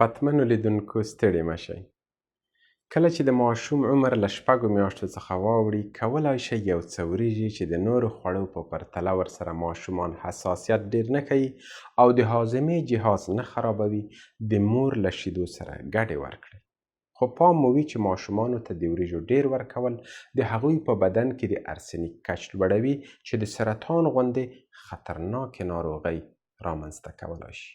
پتمنو لیدونکو ستړي مه شئ. کله چې د ماشوم عمر له شپږو میاشتو څخه واوړي، کولای شئ یو څه وریژې چې د نورو خوړو په پرتله ورسره ماشومان حساسیت ډېر نه ښيي او د هاضمې جهاز نه خرابوي، د مور له شیدو سره ګډې ورکړئ. خو پام مو وي چې ماشومانو ته د وریژو ډېر ورکول د هغوی په بدن کې د ارسنیک کچ لوړوي چې د سرطان غوندې خطرناکې ناروغۍ رامنځته کولای شي.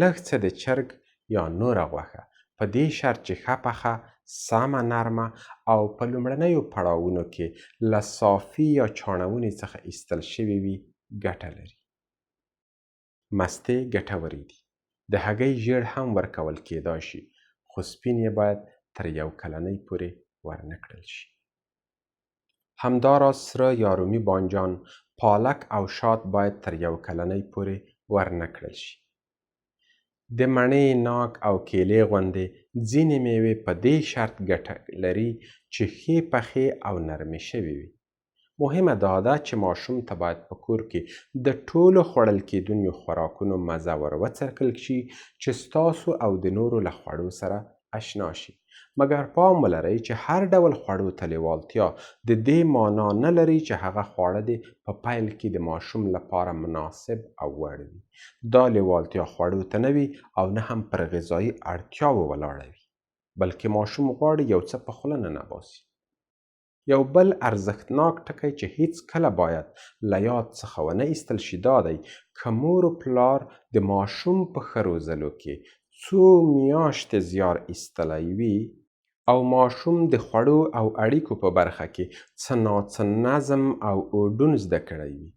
لږ څه د چرګ یا نوره غوښه، په دې شرط چې ښه پخه، سمه نرمه او په لومړنیو پړاوونو کې له صافي یا چاڼونې څخه ایستل شوې وي، ګټه لري. مستې ګټورې دي. د هګۍ ژیړ هم ورکول کېدای شي، خو سپین یې باید تر یو کلنۍ پورې ورنه کړل شي. همداراز سره یا رومي بانجان، پالک او شات باید تر یو کلنۍ پورې ورنه کړل شي. د مڼې، ناک او کیلې غوندې ځینې میوې په دې شرط ګټه لري چې ښې پخې او نرمې شوې وي. مهمه دا ده چې ماشوم ته باید په کور کې د ټولو خوړل کېدونیو خوراکونو مزه ور وڅکل شي چې ستاسو او د نورو له خوړو سره اشنا شي. مګر پام ولرئ چې هر ډول خوړو ته لېوالتیا د دې مانا نه لري چې هغه خواړه دې په پیل کې د ماشوم لپاره مناسب او وړ وي. دا لېوالتیا خوړو ته نه وي او نه هم پر غذایي اړتیاوو ولاړه وي، بلکې ماشوم غواړي یو څه په خوله ننباسي. یو بل ارزښتناک ټکی چې هیڅکله باید له یاد څخه ونه ایستل شي دا دی، که مور و پلار د ماشوم په ښه روزلو کې څو میاشتې زیار ایستلی وي او ماشوم د خوړو او اړیکو په برخه کې څه ناڅه نظم او اوډون زده کړی وي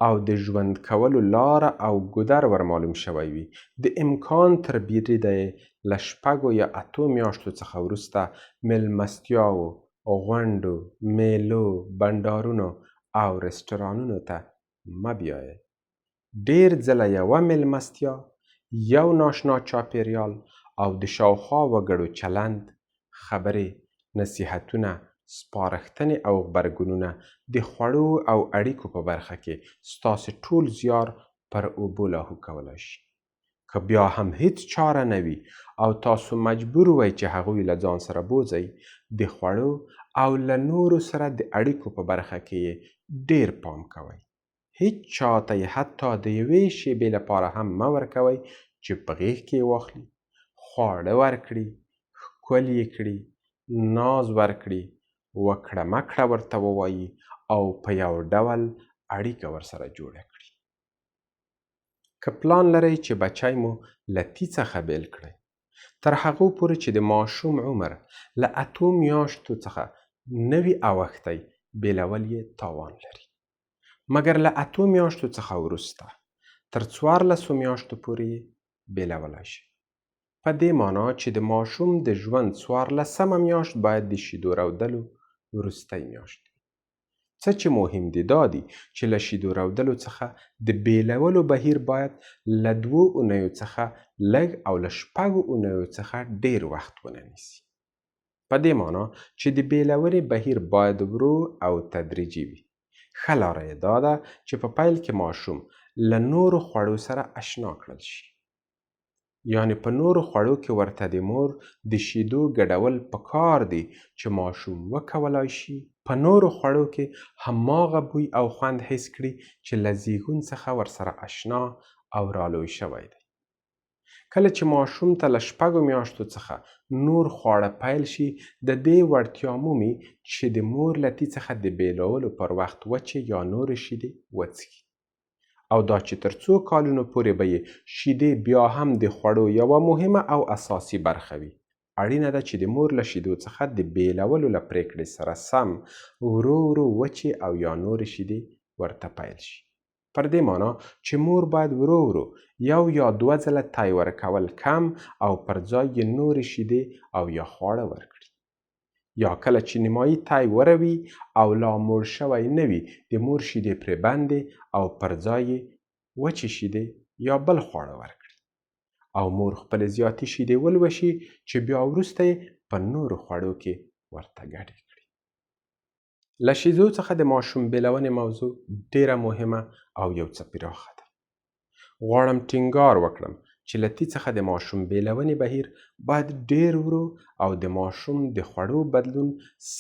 او د ژوند کولو لاره او ګودر ور معلوم شوی وي، د امکان تر بریده یې له شپږو یا اتو میاشتو څخه وروسته مېلمستیاوو، غونډو، مېلو، بنډارونو او رسټورانونو ته مه بیایئ. ډېر ځله یوه مېلمستیا، یو ناشنا چاپېریال او د شاوخوا وګړو چلند، خبرې، نصیحتونه، سپارښتنې او غبرګونونه د خوړو او اړیکو په برخه کې ستاسې ټول زیار پر اوبو لاهو کولای شي. که بیا هم هیڅ چاره نه وي او تاسو مجبور وئ چې هغوی له ځان سره بوځئ، د خوړو او له نورو سره د اړیکو په برخه کې یې ډېر پام کوئ. هیڅ چا ته یې حتی د یوې شېبې لپاره هم مه ورکوئ چې په غېږ کې یې واخلي، خواړه ورکړي، ښکل یې کړي، ناز ورکړي، وکړه مه کړه ورته ووایي او په یو ډول اړیکه ورسره جوړه کړي. که پلان لرئ چې بچی مو له تي څخه بېل کړئ، تر هغو پورې چې د ماشوم عمر له اتو میاشتو څخه نه وي اوښتی، بېلول یې تاوان لري. مګر له اتو میاشتو څخه وروسته تر څوارلسو میاشتو پورې یې بېلولای شئ. په دې مانا چې د ماشوم د ژوند څوارلسمه میاشت باید د شیدو رودلو وروستۍ میاشت وي. څه چې مهم دي دا دي چې له شیدو رودلو څخه د بیلولو بهیر باید له دوو اونیو څخه لږ او له شپږو اونیو څخه ډیر وخت ونه نیسي. په دې مانا چې د بیلونې بهیر باید ورو او تدریجي وي. ښه لاره یې دا ده چې په پیل کې ماشوم له نورو خوړو سره اشنا کړل شي. یعنې په نورو خوړو کې ورته د مور د شیدو ګډول پکار دي چې ماشوم وکولای شي په نورو خوړو کې هماغه بوی او خوند حس کړي چې له زیږون څخه ورسره اشنا او رالوی شوی دی. کله چې ماشوم ته له شپږو میاشتو څخه نور خواړه پیل شي، د دې وړتیا مومي چې د مور له تي څخه د بیلولو پر وخت وچې یا نورې شیدې وڅښي. او دا چې تر څو کالونو پورې به یې شیدې بیا هم د خوړو یوه مهمه او اساسي برخه وي، اړینه ده چې د مور له شیدو څخه د بیلولو له پرېکړې سره سم ورو ورو وچې او یا نورې شیدې ورته پیل شي. پر دې مانا چې مور باید ورو ورو یو یا دوه ځله تی ورکول کم او پر ځای یې نورې شیدې او یا خواړه ورکړي. یا کله چې نیمایي تی وروي او لا موړ شوی نه وي، د مور شیدې پرې بندې او پر ځای یې وچې شیدې یا بل خواړه ورکړي او مور خپلې زیاتې شیدې ولوشي چې بیا وروسته یې په نورو خوړو کې ورته ګډې کړي. له شیدو څخه د ماشوم بیلونې موضوع ډیره مهمه او یو څه پراخه ده. غواړم ټینګار وکړم چې له تي څخه د ماشوم بېلونې بهیر باید ډېر ورو او د ماشوم د خوړو بدلون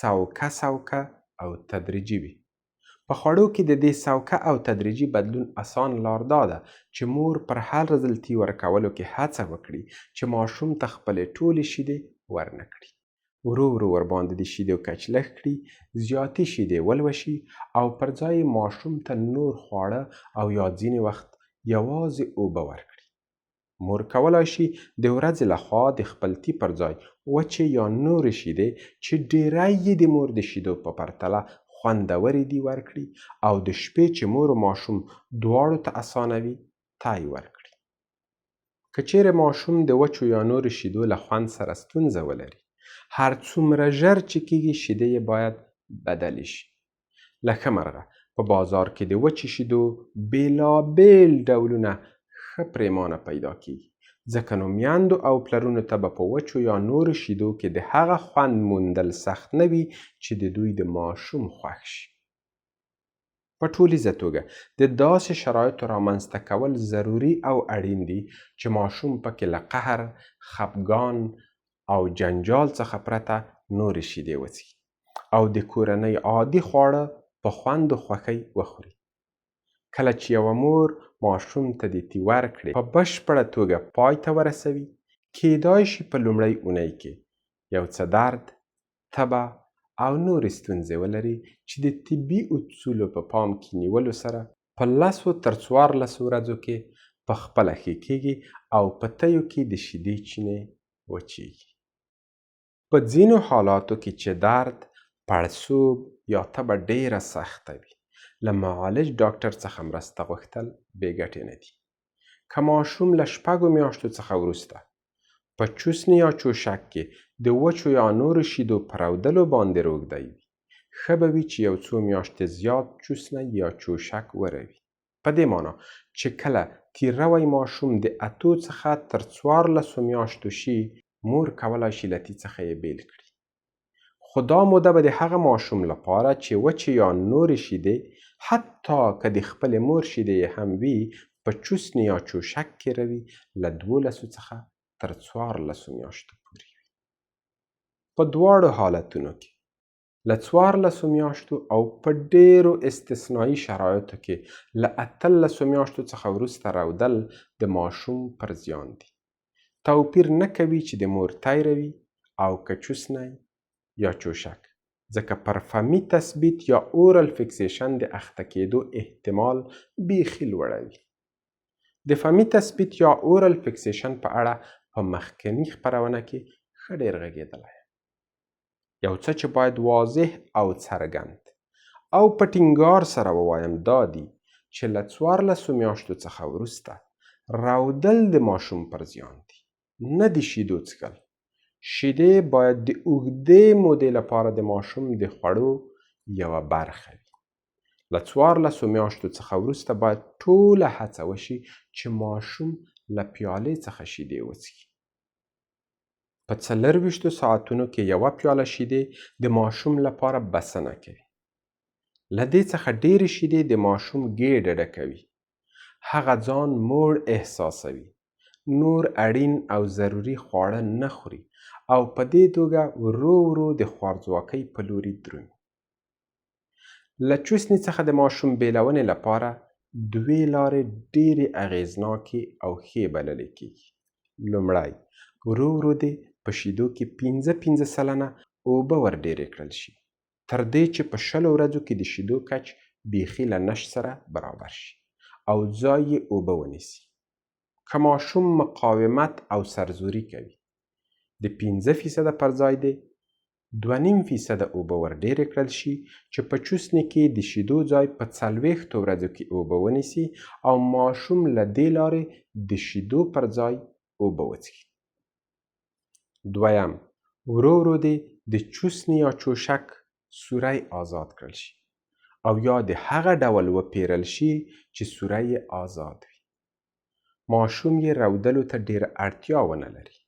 سوکه سوکه او تدریجي وي. په خوړو کې د دې سوکه او تدریجي بدلون اسان لار دا ده چې مور پر هر ځل تي ورکولو کې هڅه وکړي چې ماشوم ته خپلې ټولې شیدې ورنه کړي. ورو ورو ورباندې د شیدو کچ لږ کړي، زیاتې شیدې ولوشي او پر ځای یې ماشوم ته نور خواړه او یا ځینې وخت یوازې اوبه ورکړي. مور کولای شي د ورځې له خوا د خپل تي پر ځای وچې یا نورې شیدې چې ډیری یې د مور د شیدو په پرتله خوندورې دي ورکړي او د شپې چې مور و ماشوم دواړو ته اسانه وي تی ورکړي. که چیرې ماشوم د وچو یا نورو شیدو له خوند سره ستونزه ولري، هر څومره ژر چې کیږي شیدې یې باید بدلې شي. له ښه مرغه په بازار کې د وچې شیدو بېلابېل ډولونه ښه پریمانه پیدا کیږي، ځکه نو میندو او پلرونو ته به په وچو یا نورو شیدو کې د هغه خوند موندل سخت نه وي چې د دوی د ماشوم خوښ شي. په ټولیزه توګه د داسې شرایطو رامنځته کول ضروري او اړین دي چې ماشوم پکې له قهر، خپګان او جنجال څخه پرته نورې شیدې وڅښي او د کورنۍ عادي خواړه په خوند و خوښۍ وخوري. کله چې یوه مور ماشوم ته د تي ورکړې په بشپړه توګه پای ته ورسوي، کیدای شي په لومړۍ اونۍ کې یو څه درد، تبه او نورې ستونزې ولري چې د طبي اصولو په پام کې نیولو سره په 10 تر 14 ورځو کې په خپله ښې کېږي او په تیو کې د شیدې چینې وچیږي. په ځینو حالاتو کې چې درد، پړسوب یا تبه ډېره سخته وي، له معالج ډاکټر څخه مرسته غوښتل بې ګټې نه دي. که ماشوم له 6 میاشتو څخه وروسته په چوسني یا چوشک کې د وچو یا نورو شیدو په رودلو باندې روږدی وي، ښه به وي چې یو څو میاشتې زیات چوسنی یا چوشک وروي. په دې معنا چې کله تیروی ماشوم د 8 څخه تر 14 میاشتو شي، مور کولای شي له تي څخه یې بېل کړي. خو دا موده به د هغه ماشوم لپاره چې وچې یا نورې شیدې، حتی که د خپلې مور شیدې یې هم وي، په چوسني یا چوشک کې روي، له 12 څخه تر 14 میاشتو پورې وي. په دواړو حالتونو کې له 14 میاشتو او په ډېرو استثنایی شرایطو کې له 18 میاشتو څخه وروسته رودل د ماشوم پر زیان دي. توپیر نه کوي چې د مور تی روي او که چوسنی یا چوشک، ځکه پر فمي تثبیت یا oral fixation د اخته کېدو احتمال بیخي لوړوي. د فمي تثبیت یا oral fixation په اړه په مخکني خپرونه کې ښه ډېر غږېدلی. یو څه چې باید واضح او څرګند او په ټینګار سره ووایم دا دي چې له 14 میاشتو څخه وروسته رودل د ماشوم پر زیان دي، نه د شیدو څښل. شیدې باید د اوږدې مودې لپاره د ماشوم د خوړو یوه برخه وي. له 14 میاشتو څخه وروسته باید ټوله هڅه وشي چې ماشوم له پیالې څخه شیدې وڅښي. په 24 ساعتونو کې یوه پیاله شیدې د ماشوم لپاره بسنه کوي. له دې څخه ډېرې شیدې د ماشوم ګېډه ډکوي، هغه ځان موړ احساسوي، نور اړین او ضروري خواړه نه خوري او په دې توګه ورو ورو د خوارځواکۍ په لوري درومي. له چوسني څخه د ماشوم بېلونې لپاره دوې لارې ډېرې اغېزناکې او ښې بللې کېږي. لومړی، ورو ورو دې په شیدو کې 5-5% اوبه ور ډېرې کړل شي، تر دې چې په 20 ورځو کې د شیدو کچ بیخي له نش سره برابر شي او ځای یې اوبه ونیسي. که ماشوم مقاومت او سرزوري کوي، د 5% پر ځای دې 2.5% اوبه ور ډېرې کړل شي چې په چوسني کې د شیدو ځای په 40 ورځو کې اوبه ونیسي او ماشوم له دې لارې د شیدو پر ځای اوبه وڅښي. دویم، ورو ورو دې د چوسني یا چوشک سوری آزاد کړل شي او یا د هغه ډول وپیرل شي چې سوری یې آزاد وي. ماشوم یې رودلو ته ډېره اړتیا ونه لري.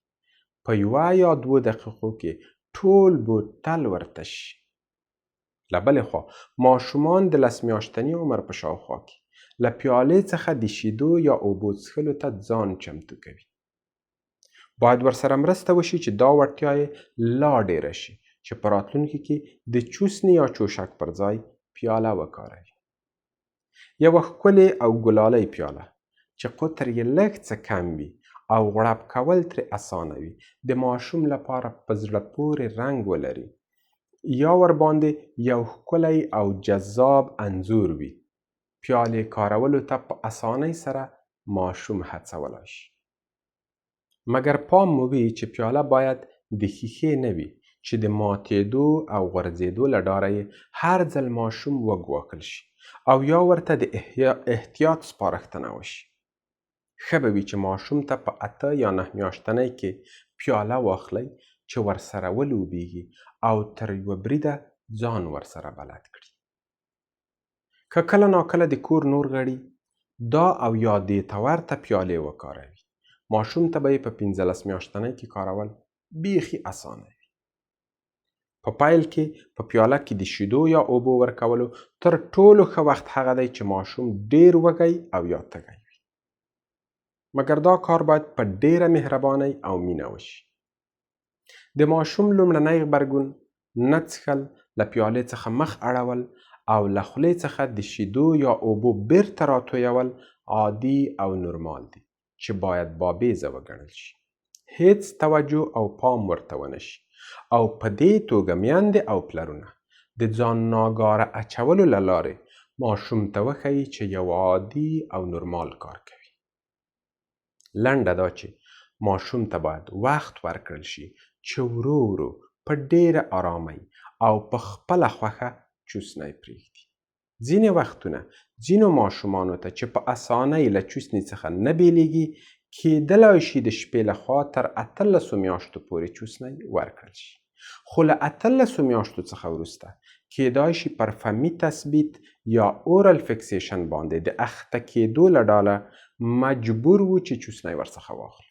په 1 یا 2 دقیقو کې ټول بوتل ورته شي. له بلې خوا ماشومان د 10 میاشتني عمر په شاوخوا کې له پیالې څخه د شیدو یا اوبو څښلو ته ځان چمتو کوي. باید ورسره مرسته وشي چې دا وړتیا یې لا ډېره شي چې په راتلونکي کې د چوسني یا چوشک پر ځای پیاله وکاروي. یوه ښکلې او ګلالۍ پیاله چې قطر یې لږ څه کم وي او غوړپ کول ترې اسانه وي، د ماشوم لپاره په زړه پورې رنګ ولري یا ورباندې یو ښکلی او جذاب انځور وي، پیالې کارولو ته په اسانۍ سره ماشوم هڅولای شي. مګر پام مو وي چې پیاله باید د ښیښې نه وي چې د ماتېدو او غورځېدو له ډاره یې هر ځل ماشوم وګواښل شي او یا ورته د احتیاط سپارښتنه وشي. ښه به وي چې ماشوم ته په 8 یا 9 میاشتنۍ کې پیاله واخلئ چې ورسره ولوبیږي او تر یوه بریده ځان ورسره بلد کړي. که کله ناکله د کور نور غړي دا او یا دې ته ورته پیالې وکاروي، ماشوم ته به یې په 15 میاشتنۍ کې کارول بیخي اسانه وي. په پیل کې په پیاله کې د شیدو یا اوبو ورکولو تر ټولو ښه وخت هغه دی چې ماشوم ډیر وږی او یا تږی وي، مګر دا کار باید په ډیره مهربانۍ او مینه وشي. د ماشوم لومړنی غبرګون نه څښل، له پیالې څخه مخ اړول او له خولې څخه د شیدو یا اوبو بیرته راتویول عادي او نورمال دي چې باید بابیزه وګڼل شي. هیڅ توجه او پام ورته ونه شي او په دې توګه میندې او پلرونه د ځان ناګاره اچولو له لارې ماشوم ته وښیي چې یو عادي او نورمال کار کوي. لنډه دا چې ماشوم ته باید وخت ورکړل شي چې ورو ورو په ډېره آرامۍ او په خپله خوښه چوسنی پرېږدي. ځینې وختونه ځینو ماشومانو ته چې په اسانۍ له چوسني څخه نه بېلېږي، کېدلای شي د شپې له خوا تر 18 میاشتو پورې چوسنی ورکړل شي، خو له 18 میاشتو څخه وروسته کېدای شي پر فمي تثبیت یا oral fixation باندې د اخته کېدو له ډاله مجبور وو چې چوسنی ورڅخه واخلو.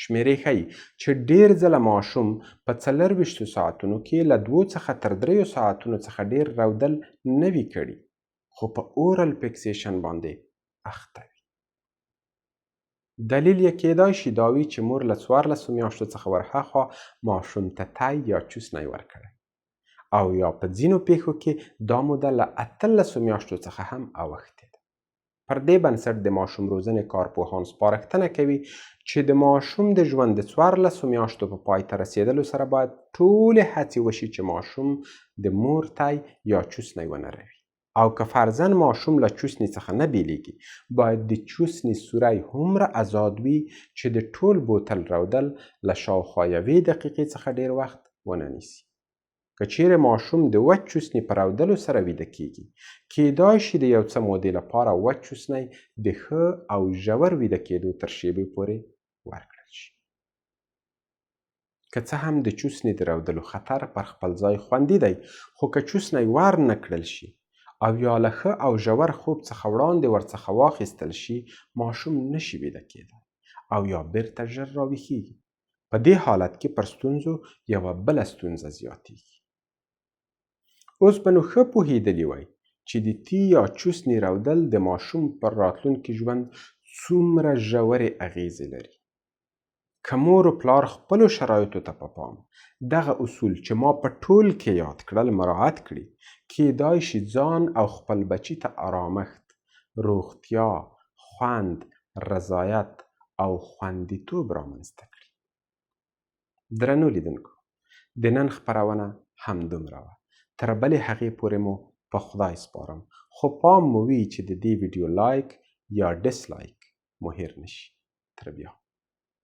شمېرې ښیي چې ډېر ځله ماشوم په 24 ساعتونو کې له 2 څخه تر 3 ساعتونو څخه ډېر رودل نه وي کړي، خو په oral fixation باندې اخته وي. دلیل یې کېدای شي دا وي چې مور له 14 میاشتو څخه ورهاخوا ماشوم ته تی یا چوسنی ورکړی او یا په ځینو پیښو کې دا موده له 18 میاشتو څخه هم اوښتې ده. پر دې بنسټ د ماشوم روزنې کارپوهان سپارښتنه کوي چې د ماشوم د ژوند د 14 میاشتو په پای ته رسېدلو سره باید ټولې هڅې وشي چې ماشوم د مور تی یا چوسنی ونه روي، او که فرضاً ماشوم له چوسني څخه نه بېلېږي، باید د چوسني سوری هومره ازاد وي چې د ټول بوتل رودل له شاوخوا 1 دقیقې څخه ډېر وخت ونه نیسي. که چیرې ماشوم د وچ چوسني په رودلو سره ویده کیږي، کیدای شي د یو څه مودې لپاره وچ چوسنی د ښه او ژور ویده کېدو تر شیبې پورې ورکړل شي. که څه هم د چوسني د رودلو خطر پر خپل ځای خوندي دی، خو که چوسنی ور نه کړل شي او یا له ښه او ژور خوب څخه وړاندې ورڅخه واخیستل شي، ماشوم نشي ویده کېدای او یا بیرته ژر راویښیږي. په دې حالت کې پر ستونزو یوه بله ستونزه زیاتیږي. اوس به نو ښه پوهېدلي وای چې د تی یا چوسني رودل د ماشوم پر راتلونکي ژوند څومره ژورې اغېزې لري. که مور و پلار خپلو شرایطو ته په پام دغه اصول چې ما په ټول کې یاد کړل مراعت کړي، کېدای شي ځان او خپل بچي ته آرامښت، روغتیا، خوند، رضایت او خوندیتوب رامنځته کړي. درنو لیدونکو، د نن خپرونه همدومره وه. تر بلې هغې پورې مو په خدای سپارم، خو پام مو وي چې د دې ویډیو like یا dislike مو هېر نه شي. تر بیا.